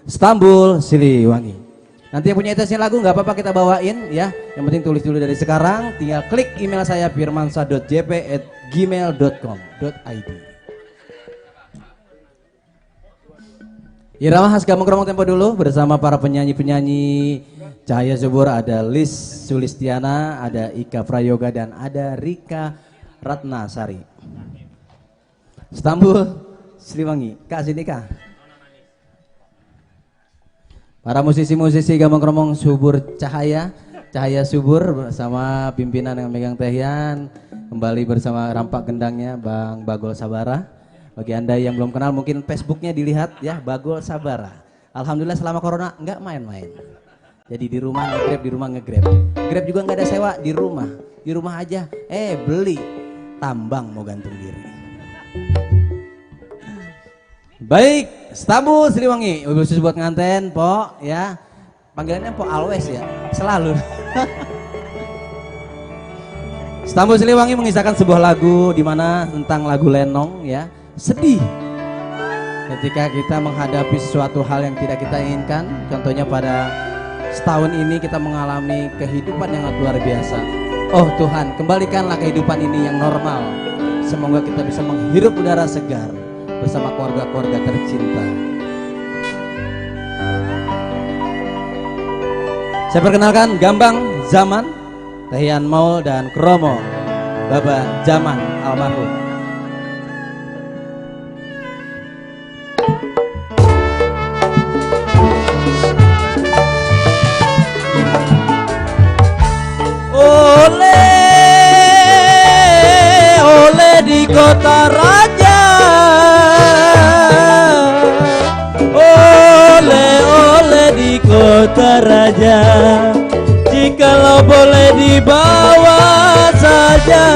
Istanbul Siliwangi. Nanti yang punya tesnya lagu nggak apa-apa kita bawain ya. Yang penting tulis dulu dari sekarang. Tinggal klik email saya firmansa.jp@gmail.com.id. Irama khas Gambang Kromong Tempo dulu bersama para penyanyi-penyanyi Cahaya Subur, ada Lis Sulistiana, ada Ika Prayoga dan ada Rika Ratnasari. Istanbul Siliwangi, Kak sini Kak. Para musisi-musisi Gambang Kromong Subur Cahaya Subur bersama pimpinan yang megang tehian, kembali bersama rampak gendangnya Bang Bagol Sabara. Bagi Anda yang belum kenal mungkin Facebooknya dilihat ya, Bagol Sabara. Alhamdulillah selama corona nggak main-main. Jadi di rumah nge-grab. Grab juga nggak ada sewa, di rumah aja. Beli tambang mau gantung diri. Baik, Istanbul Siliwangi, khusus buat nganten, Po ya. Panggilannya Po always ya, selalu. Istanbul Siliwangi mengisahkan sebuah lagu di mana tentang lagu lenong ya. Sedih ketika kita menghadapi sesuatu hal yang tidak kita inginkan. Contohnya pada setahun ini kita mengalami kehidupan yang luar biasa. Oh Tuhan, kembalikanlah kehidupan ini yang normal. Semoga kita bisa menghirup udara segar bersama keluarga-keluarga tercinta. Saya perkenalkan Gambang Zaman, Tehian Maul dan Kromo, Baba Zaman almarhum. Oleh di kota raja, oleh di kota raja, jikalau boleh dibawa saja.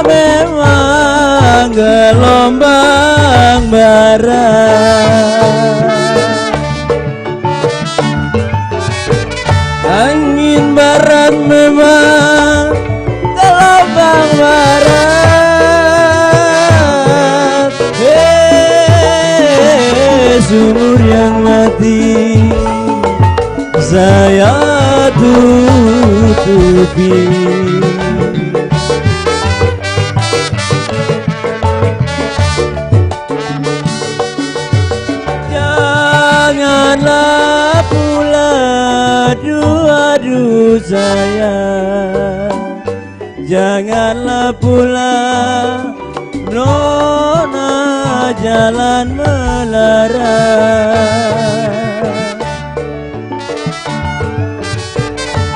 Memang gelombang barat, angin barat memang gelombang barat. Sumur yang mati saya tutupi. Janganlah pula aduh sayang, janganlah pula nona jalan melarang.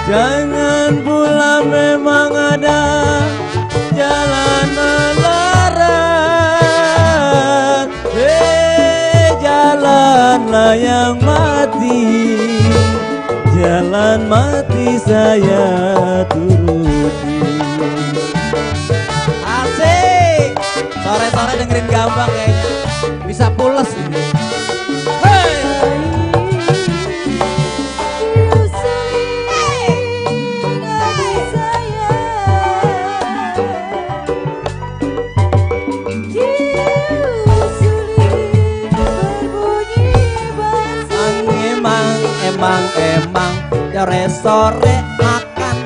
Jangan pula memang ada jalan melarang. Jalanlah yang mati, jalan mati saya turuti. Asik, sore-sore dengerin Gambang kayaknya bisa pules ini. Hey. Emang sore makan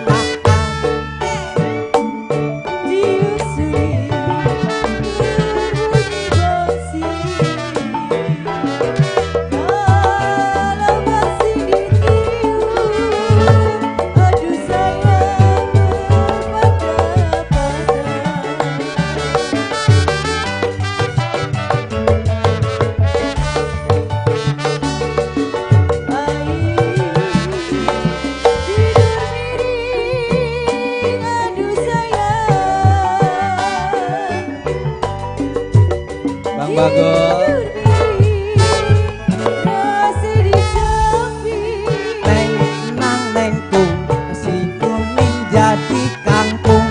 Bang Bagol. Neng nang nengkung si kuning jadi kangkung.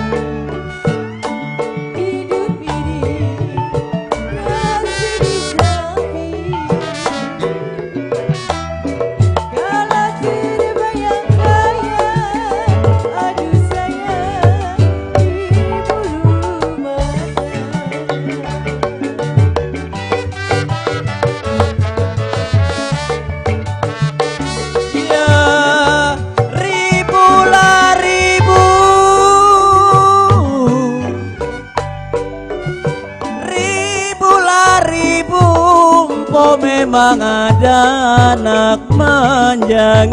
Kalau memang ada anak manjangan,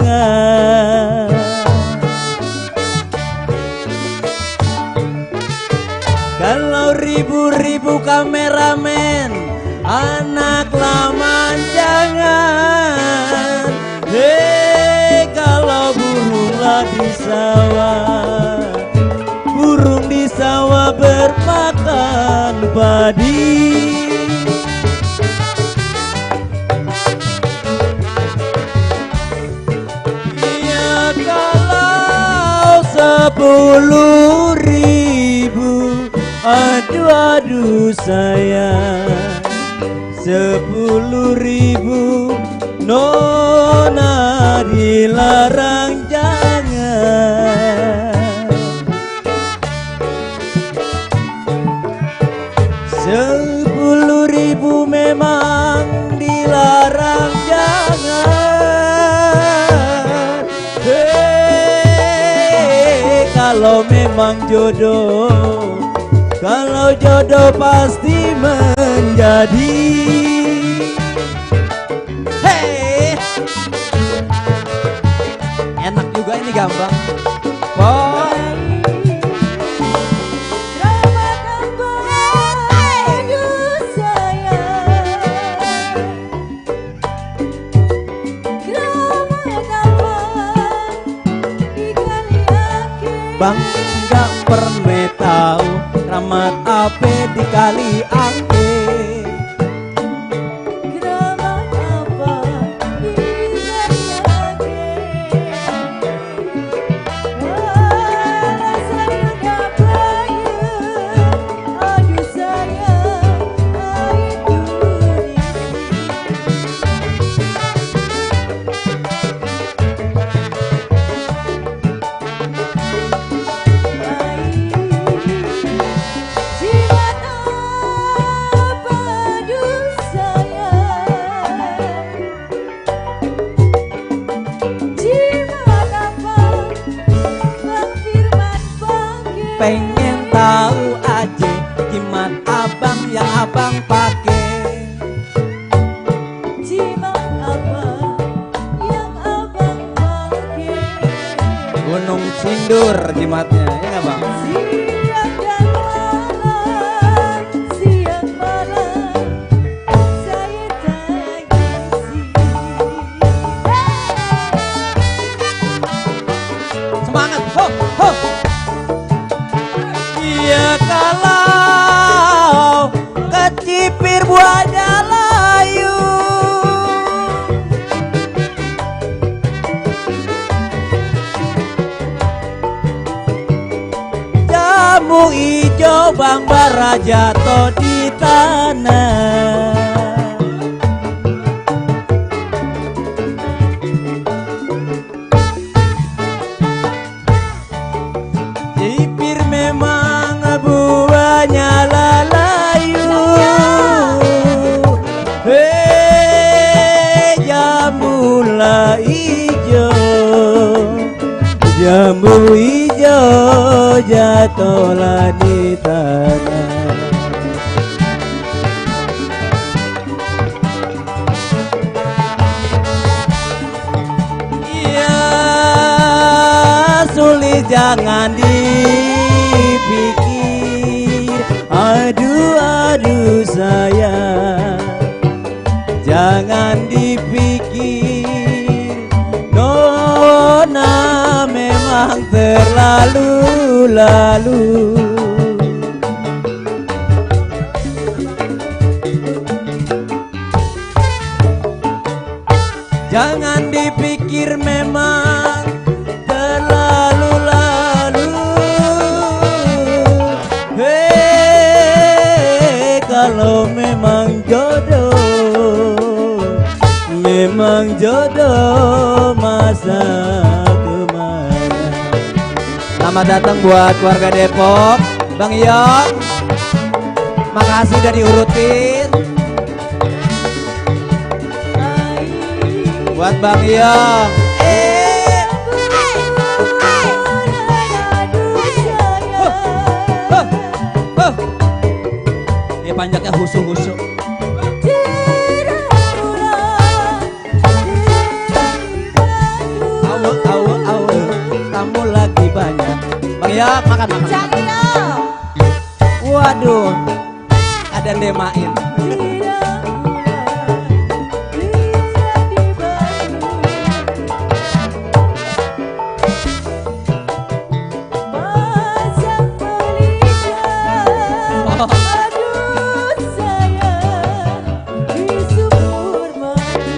kalau ribu-ribu kameramen anaklah manjangan. Hei, kalau burunglah di sawah, burung di sawah bermakan padi. Ya kalau 10.000, aduh sayang, 10.000 nona dilarang jangan. 10.000 memang dilarang jangan. Hei, kalau memang jodoh, kalau jodoh pasti menjadi. Hei, enak juga ini Gambang. Boy, Bang nggak pernah tahu ramat ape di kali ake. Ramat apa di kali ake. Rasanya gak bayar, aduh sayang, itu pengen tahu aja jimat abang yang abang pakai. jimat apa yang abang pakai. Gunung Sindur jimatnya, ya nggak Bang? Siang dan malam, siang malam, saya tangisi. Semangat, ho, ho. Ya kalau kecipir buahnya layu, jamu ijo Bang Bara jatuh di tanah. Cipir memang buahnya lalayu. Hei, jambulah ijo, jambu ijo jatuhlah di tanah. Iya, sulit jangan dipikir. Aduh sayang, jangan dipikir. Nona memang terlalu. Jangan dipikir memang terlalu. Hei, kalau memang jodoh masa kemana. Selamat datang buat keluarga Depok, Bang Yong. Makasih udah diurutin. Buat Bang Yong. Ini panjangnya husu-husu. makan, makan. Jalilo. Waduh, ada demain. Tidak mulai bisa dibantu. Masak pelita. Aduh sayang di sumur madu.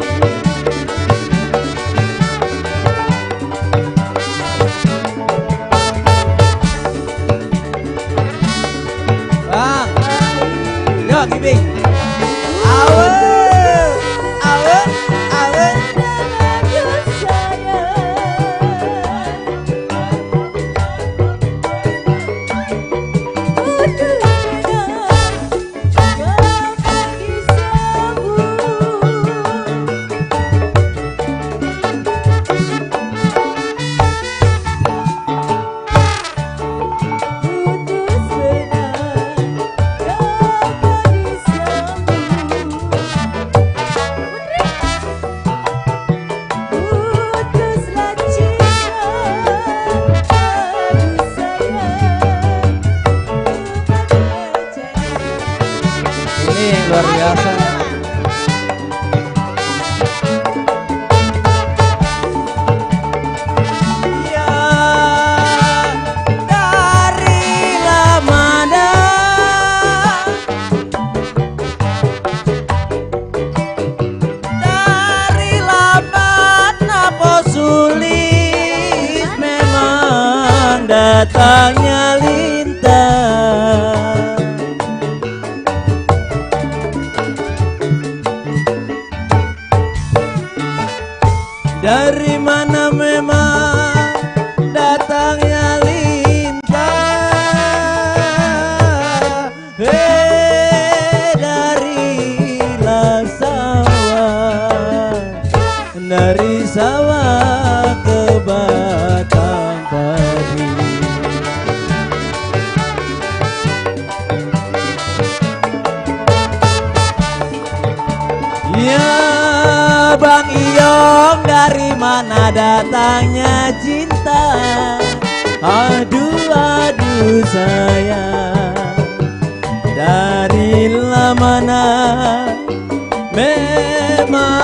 Bang, yuk gibing. Awe, awe, awe. Aduh sayang. Ini yang luar biasa. Ya, dari lamada dari lambat napa sulit memang datangnya lintang. Dari mana memang datangnya lintang. Dari sawah ke batang padi. Ya Bang Iyong, dari mana datangnya cinta? Aduh aduh sayang, dari mana memang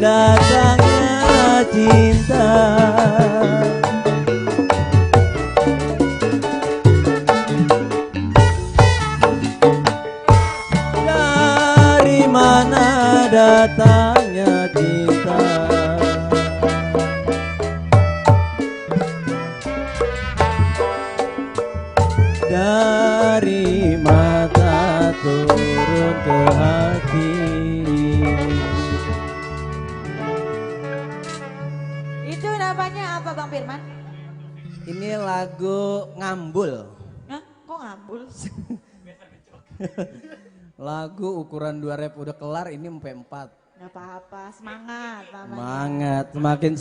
datangnya cinta? Dari mana datangnya cinta? Dari mata turun ke hati. Itu namanya apa Bang Firman? Ini lagu Ngambul. Hah? Kok ngambul? Lagu ukuran 2 rep udah kelar, ini sampai 4. Gak apa-apa, semangat namanya. Semangat, semakin